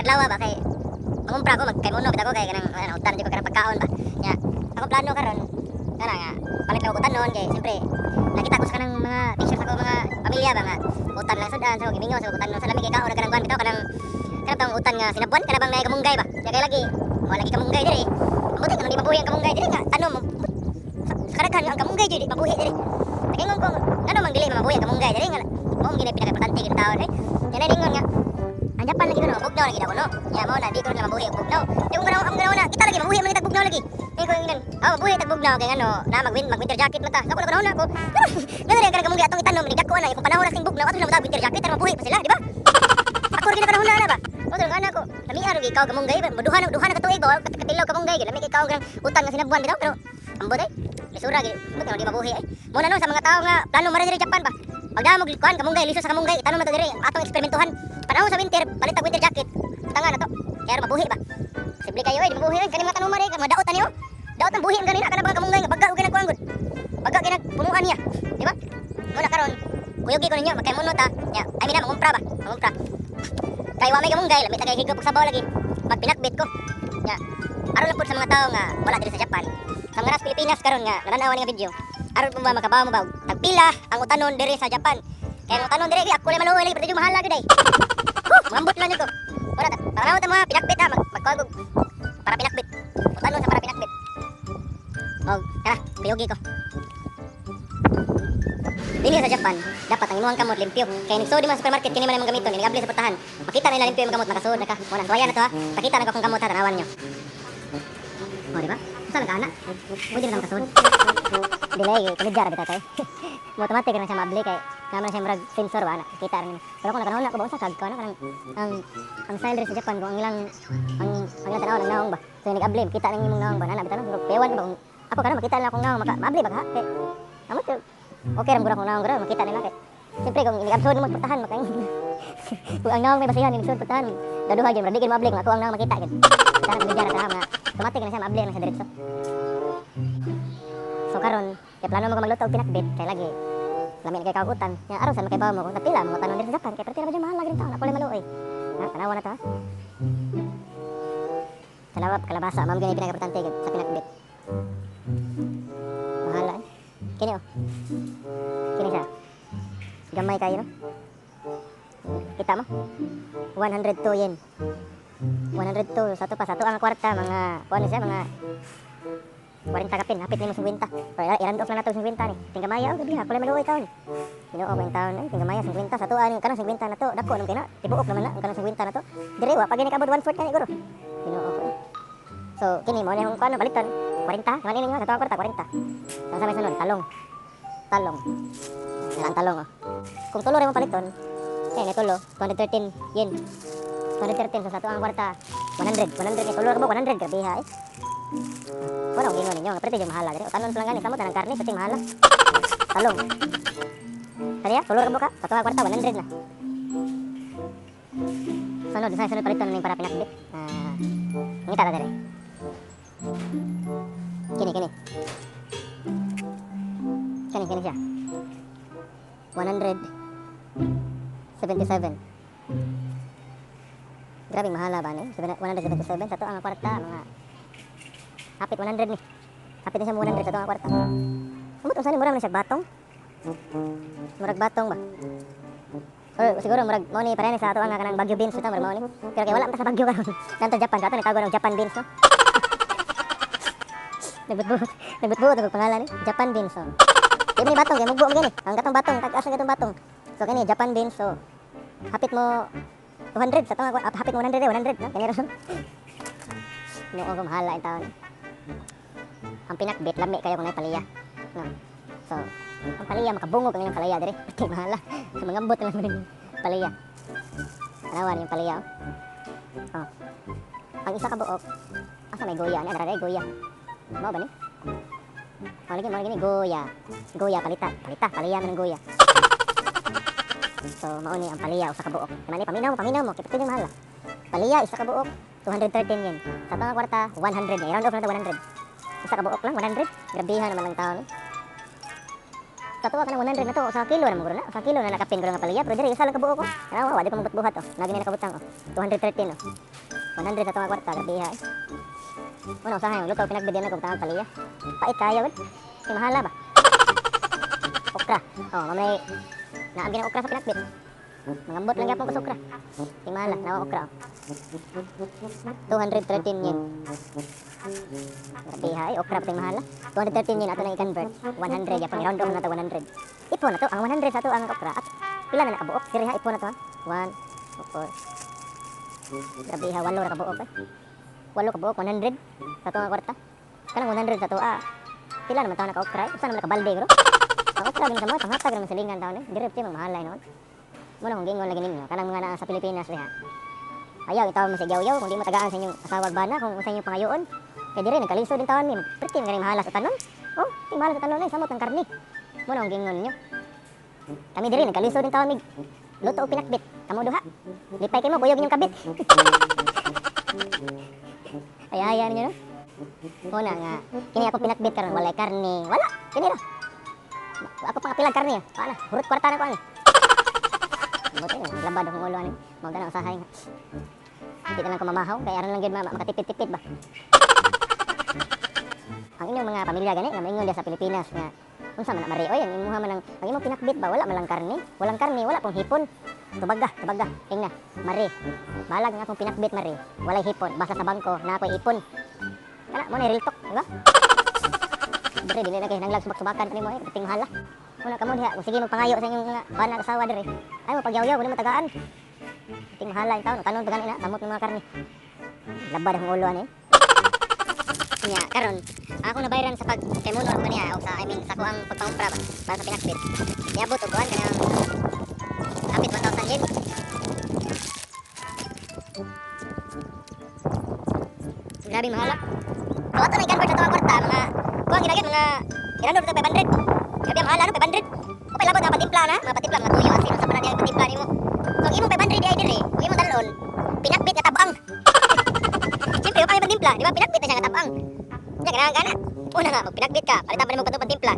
Adlaw ba kay mangumpra ko, magkay mono bitaw ko kay kanang ano, utan di ko kanang pagkaon ba. Nya, akong plano karon kana nga palit lang og utanon kay siyempre nakita ko sa kanang mga pictures ako mga pamilya ba nga utan lang sudan sa gimingaw sa utanon sa lami kay kaon kanang kuan bitaw kanang kanang tawong utan nga sinabuan kana bang naay kamunggay ba. Nya kay lagi wala lagi kamunggay diri. Ambot kay di mabuhi ang kamunggay diri nga tanom sa kadaghan nga ang kamunggay jud di mabuhi diri. Nagaingon ko ngano man dili mabuhi ang kamunggay diri nga mao man gyud pinaka-importante gyud taon eh. Nya ningon nga ang Japan lagi kuno bugnaw lagi daw kuno. Nya mao na di ko na mabuhi ang bugnaw. Di ko ang ganaw na kita lagi mabuhi man kitag bugnaw lagi. Di ko ingnan, ah mabuhi tag bugnaw kay ngano na mag winter jacket man ta. Ako na ganaw na ko. Ngano rin kanang kamunggay atong itanom ni dako na kung panahon na sing bugnaw ato na mo winter jacket aron mabuhi pa sila, di ba? Ako ra gid na ba. Mo dong ana ko. Lami aro gi ikaw kamunggay ba duha na duha na ka tuig ba katilaw kamunggay lami kay ikaw kanang utan nga sinabuan bitaw pero ambot ay. Lisura gid ambot nga di mabuhi ay. Mo na no sa mga tawo nga plano mara diri Japan ba. Pagdamo og kuan kamunggay liso sa kamunggay itanom na to diri atong eksperimentuhan. Panahon sa winter palit tag winter jacket. Tanga na to. Kaya mabuhi ba. Simple kayo eh, di mabuhi eh. Kani mga tanuman eh, mga daot ani oh. Daot ang buhi ang ganina kana mga kamunggay nga baga og ginagkuan gud. Baga ginag punuan niya, di ba? Mo na karon, kuyugi ko ninyo magkay muno ta. Nya, ay mina mangumpra ba? Mangumpra. Kay wa may kamunggay, lami ta kay higop og sabaw lagi. Magpinakbit ko. Nya, aron lang pud sa mga tawo nga wala diri sa Japan. Sa mga nasa Pilipinas karon nga nananaw ni nga video. Aron po ba makabaw mo ba tagpila ang utanon diri sa Japan. Kaya ang utanon diri ako lang maluoy lagi pero mahala gyud ay. Huh, mambot lang ko. Wala ta. Tanaw ta mga pinakbit ha, magkuan og para pinakbit. Utanon sa para pinakbit. Og tara, kuyugi ko. Dili sa Japan, dapat ang imong kamot limpyo. Kay nagsuod mo sa supermarket kini man imong gamiton, nigabli sa portahan. Makita nila limpyo imong kamot, makasuod na ka. Wala, suwayan na to ha. Pakita na ko akong kamot ha, tanawan niyo. O, di ba? Unsa lang ka ana? Pwede na kang kasuod. Dili, kumidya ra bitaw tayo. Mo automatic na siya maabli kay naman siya murag sensor ba na. Kita ra nimo. Pero kung nakanahon na ko ba unsa kag kuan kanang ang style diri sa Japan kung ang ilang ang ilang tan-awon ang naong ba. So nag-abli kita nang imong naong ba nana bitaw no. Murag pewan ka ba kung ako kana makita nila akong naong maka maabli ba ka? Kay amot okay ra gud akong naong gud makita nila kay siyempre kung inig-absod mo sa portahan makaing kung ang naong may basihan inig-sud portahan daduha gyud murag di gyud maabli kung ako ang naong makita gyud. Tara kumidya ra ta mga automatic na siya maabli na siya diretso. So karon kay plano mo ko magluto og pinakbit kay lagi lami kay kag utan. Nya aron sa makaibaw mo kung kapila mo tanon diri sa Japan kay perti ra ba mahal lagi taon ako lang maluoy. Ha, tanawa na ta. Tanawa kalabasa ma'am gani pinaka-importante gyud sa pinakbit. Mahala eh. Kini oh. Kini siya. Gamay kayo no. Kita mo? 102 yen. 102 sa to pa sa to ang kwarta mga kuan siya mga 40 kapin, hapit nimo 50. Pero i-round off lang nato 50 ni. Tinggamaya oh, gabi ha, kulay maluoy taon. Ginoo ko yung taon ay tinggamaya 50 sa tuan kanang 50 na to. Dako nung kina, tibuok naman na ang kanang 50 na to. Dire wa pa gini kabot 1/4 kani guro. Ginoo ko. So kini mo na yung kuan baliton 40, man ini sa tuang kwarta 40. Sa may sunod talong. Talong. Ang talong oh. Kung tulo ra mo paliton, kay ni tulo 213 yen. 213 sa tuang kwarta 100, 100 ni tulo ra ba 100 grabe ha eh. Wala akong gingon ninyo, nga perti yung mahala diri. Utanon pa lang gani, samot na ng karne, perti mahala. Talong. Kaya, tulo ra ka, sa tuang kwarta 100 na. Sunod, sa sunod paliton ning para pinakbit. Ah, ngita ta diri. Kini, kini. Kini, kini siya. 177. Grabe mahala ba ni? 177 sa to ang kwarta mga hapit 100 ni. Hapit na siya 100 sa to ang kwarta. Amot unsa ni murag na siya batong? Murag batong ba? Or siguro murag mao ni pareha ni sa ato ang kanang Baguio beans ito murag mao ni. Pero kay wala man ta sa Baguio karon. Nanto Japan sa ato ni tawag og Japan beans no. Nagbutbuot, nagbutbuot og pangalan ni Japan beans oh. Di ba ni batong kay mugbo man gani. Ang katong batong tag asa katong batong. So kini Japan beans so hapit mo 200 sa tong hapit mo 100 eh, 100 no kini ra. Noo ko mahala in taon. Ang pinakbit lami kayo kung nay palaya. No. So ang palaya makabungog ang inyong palaya diri. Pati mahala. So mangambot lang man palaya. Tanawan yung palaya oh. Oh. Ang isa ka buok asa may goya ni adara goya. Mao ba ni? Mao lagi ni goya. Goya palita, palita palaya man ang goya. So mao ni ang palaya usa ka buok. Mani paminaw mo, paminaw mo kay pati mahal. Palaya isa ka buok 213 yen. Sa tanga kwarta 100 ni. Round off na to 100. Isa ka buok lang 100. Grabehan naman ang taon. Sa tuwa ka ng 100 na to, sa kilo na mo na. Sa kilo na nakapin ko nga palaya, pero diri isa lang ka buok ko. Tanawa, wa di pa mabutbuhat oh. Nagi ni nakabutang oh. 213 oh. 100 sa itong kwarta, grabe ha. Una, usahay, luto, pinagbigyan na kung tangang paliya. Pait kayo, gud. May mahala ba? Okra. Oh, mamay, naamgin ang okra sa pinakbit. Mangambot lang yapon ko sa okra. May mahala, nawa okra. Oh. 213 yen. Grabe ha, eh, okra pati mahala. 213 yen ato nang i-convert. 100 yapon, i-round off na to 100. Ipon na to, ang 100 sa to ang okra. At pila na nakabuok? Siri ha, ipon na to ha. 1, 4. Grabe ha, 8 ra kabuok eh. 8 kabuok, 100 sa to ang kwarta. Kanang 100 sa to ah. Pila naman taon naka-okra eh. Usa naman nakabalde bro. Ang okra din sa mga panghatag naman sa lingan taon eh. Direp ti mahala noon. Muna kung giingon lagi ninyo, kanang mga naa sa Pilipinas diha. Ayaw itaw mo sa yaw-yaw kung di mo tagaan sa inyong asawag bana kung unsa inyong pangayoon. Kay dire nagkalisod din taon mi. Perti man ganing mahala sa tanon. Oh, ti mahala sa tanon eh, samot ng karni. Muna kung giingon ninyo. Kami dire nagkalisod din taon mig luto og pinakbit. Kamo duha. Lipay kay mo buyog inyong kabit. Ay ay ninyo no. Muna nga kini ako pinakbit karon walay karni. Wala, kini ra. Ako pang pilang karni. Wala, hurot kwarta na ko ani. Buti na, naglabad akong ulo ani. Mao gana usahay nga. Hindi na lang ko mamahaw, kaya aron lang gyud makatipid-tipid ba. Ang inyong mga pamilya gani nga maingon diha sa Pilipinas nga unsa man na mari oy, ang imuha man ang imong pinakbit ba wala man lang karni, walang karni, wala pong hipon. Tubaga, tubaga, ingna, mari. Balag nga akong pinakbit mari, walay hipon, basta sa bangko na ako'y ipon. Kana mo na real talk, di ba? Dire dili na kay nanglag subak-subakan ani mo eh, perting mahala. Muna kamo diha, kung sige magpangayo sa inyong mga bana asawa dire. Ay mo pagyaw-yaw, wala mo tagaan. Perting mahala yung taon, tanon pa gani na, samot ng mga karni. Labad akong ulo ani. Nya karon, ako nabayran sa pag kay muno ako niya o sa I mean sa kuang pagpangumpra ba para sa pinakbit. Niabot og kuan kanang kapit 1,000 yen. Grabe mahala. So ato na i-convert sa tuwang kwarta mga kuang ginagin mga i-round off 500. Grabe ang mahala no 500. O pay labot nga patimpla na, mga patimpla mga tuyo asin unsa pa na diay patimpla nimo. So ang imong 500 diay dire, kung imong dalon pinakbit nga tabang. Siyempre, wa pa patimpla, di ba? Pinakbit na siya nga tabang. Nya ganahan ka na. Una nga, magpinakbit ka, palitan pa nimo kadtong patimpla.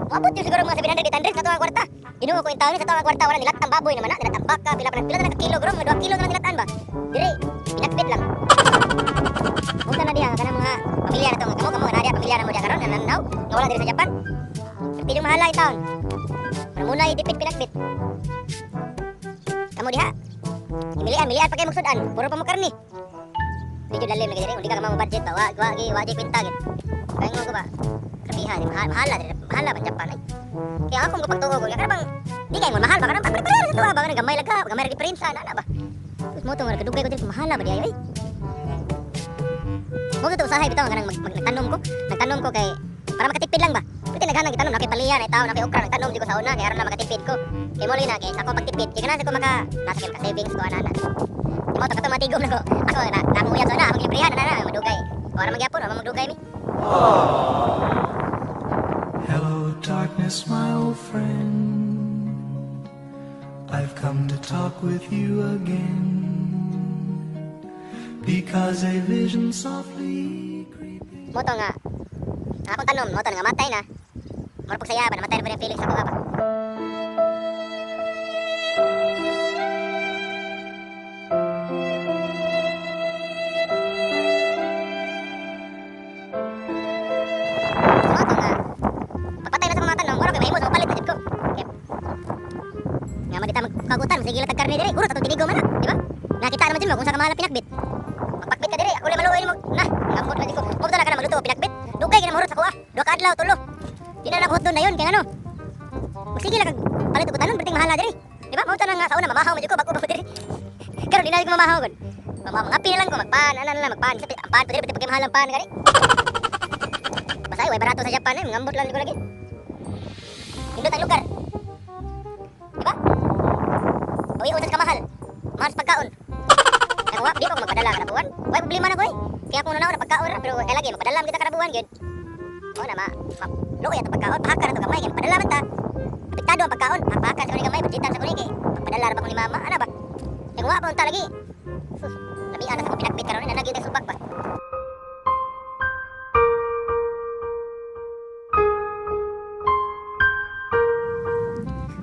Moabot yun siguro mga 700, 800 sa tuwang kwarta. Ginoo ko in taon sa tuwang kwarta wala nilatang baboy naman na, nilatang baka, pila pa pila na ka kilo gro, mga 2 kilo na lang nilatan ba. Dire, pinakbit lang. Unsa na diha kanang mga pamilya na to, nga kamo kamo na diha pamilya na mo diha karon nananaw, nga wala diri sa Japan. Piling mahala in taon. Pero muna itipid pinakbit. Kamo diha. Imilian, milian pa kayo magsud-an, puro pa mo karni. Medyo lalim lagi diri, kung di ka kamo budget ba, wa wa gi wa gi kwenta gid. Kaya ko ba? Grabiha, di mahal, mahala diri, mahala ba Japan ay. Kaya akong kapagtuo ko, nga bang di kay mo mahal ba kanang pare sa tuwa ba kanang gamay lang ka, gamay ra diferensya na na ba. Sus mo to nga kadugay ko diri mahala ba di ay. Mo to usahay bitaw kanang nagtanom ko kay para makatipid lang ba. Pwede naghanang gitanom na kay paliya na itaw na kay okra nagtanom di ko sa una kay aron na makatipid ko. Kay mo na kay sa ako pagtipid kay kanan ko maka nasa kay maka savings ko ana na. Di mo to kato matigom na ko. Ako na na akong uyab sa una akong librihan na na madugay. Ora man gyapon, ora man magdugay mi. Hello, darkness, my old friend. I've come to talk with you again. Because a vision softly creeping. Mo to nga ang akong tanom, mo to nga matay na. Mura pag saya ba, namatay na ba yung feelings ako ba? Mo to nga pagpatay na sa mga tanom, mura kay mahimo sa palit na jud ko. Kay nga man di ta magkagutan, sige lang tag karne dire, hurot atong tinigo man na, di ba? Nakita naman jud mo kung sa kamahal ang pinakbit. Magpakbit ka dire, ako lang maluoy mo. Na, ngamot na jud ko. Mo na ka na magluto og pinakbit. Dugay kay na mahurot sa kuha. Duha ka adlaw tulo. Di na naghutdon na yun kay ngano. Magsige lang kag palit og tanon, perting mahala diri. Di ba? Mao to na nga sa una mamahaw man jud ko bag-o pa ko diri. Karon di na jud ko mamahaw gud. Mangapi na lang ko magpan, ana na lang magpan. Sa ang pan pa diri pati mahal ang pan gani. Basta ay way barato sa Japan eh, ngambot lang ko lagi. Nindot ang lugar. Di ba? Uy, usas ka mahal. Mahal sa pagkaon. Kaya wa, di pa ko magpadala karabuan. Way problema na ko eh. Kaya kung nanaw na pagkaon ra, pero kay lagi magpadala man kita karabuan gyud. Mao na ma luoy ato pagkaon, pahaka na to gamay kay magpadala man ta. Apektado ang pagkaon, pahaka sa kuning gamay, budgetan sa kuning kay magpadala ra ba ko ni mama, ana ba? Kaya wa pa unta lagi. Sus, lamian na sa akong pinakbit karon, na gyud subak ba.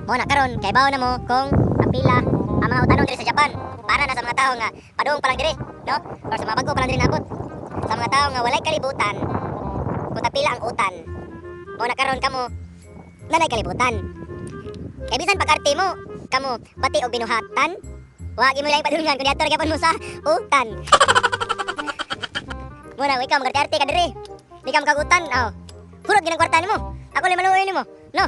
Mo na karon kay bawo na mo kung ang pila ang mga utanon diri sa Japan para na sa mga tawo nga padung pa lang diri. No? Or sa mga bago pa lang diri naabot. Sa mga tao nga walay kalibutan, kung pila ang utan, mao na karon kamo nanay kalibutan. Kay bisan pag-arte mo, kamo bati og binuhatan, wa gyud mo laing padulngan kun niadto ra gyapon mo sa utan. Muna, ikaw magarte-arte ka diri. Di ka makagutan, oh. Hurot gyud ang kwarta nimo. Ako lang maluoy nimo. No.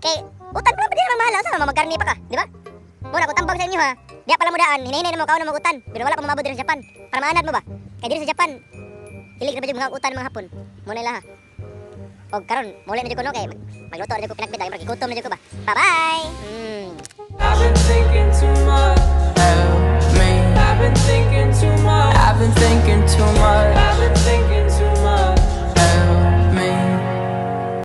Kay utan pa lang, di naman mahal, sa magkarni pa ka, di ba? Muna ko tambag sa inyo ha. Diya pala mo daan, hinay-hinay na mo kaon mo utan. Pero wala pa mamabot diri sa Japan. Para maanad mo ba? Kay diri sa Japan, hilig ra ba yung mga utan mga Hapon. Muna ila ha. Og karon, muli na jud ko, no, kay magluto na jud ko pinakbit ay gutom na jud ko ba. Bye-bye. I've been thinking too much. Help me. I've been thinking too much. I've been thinking too much. I've been thinking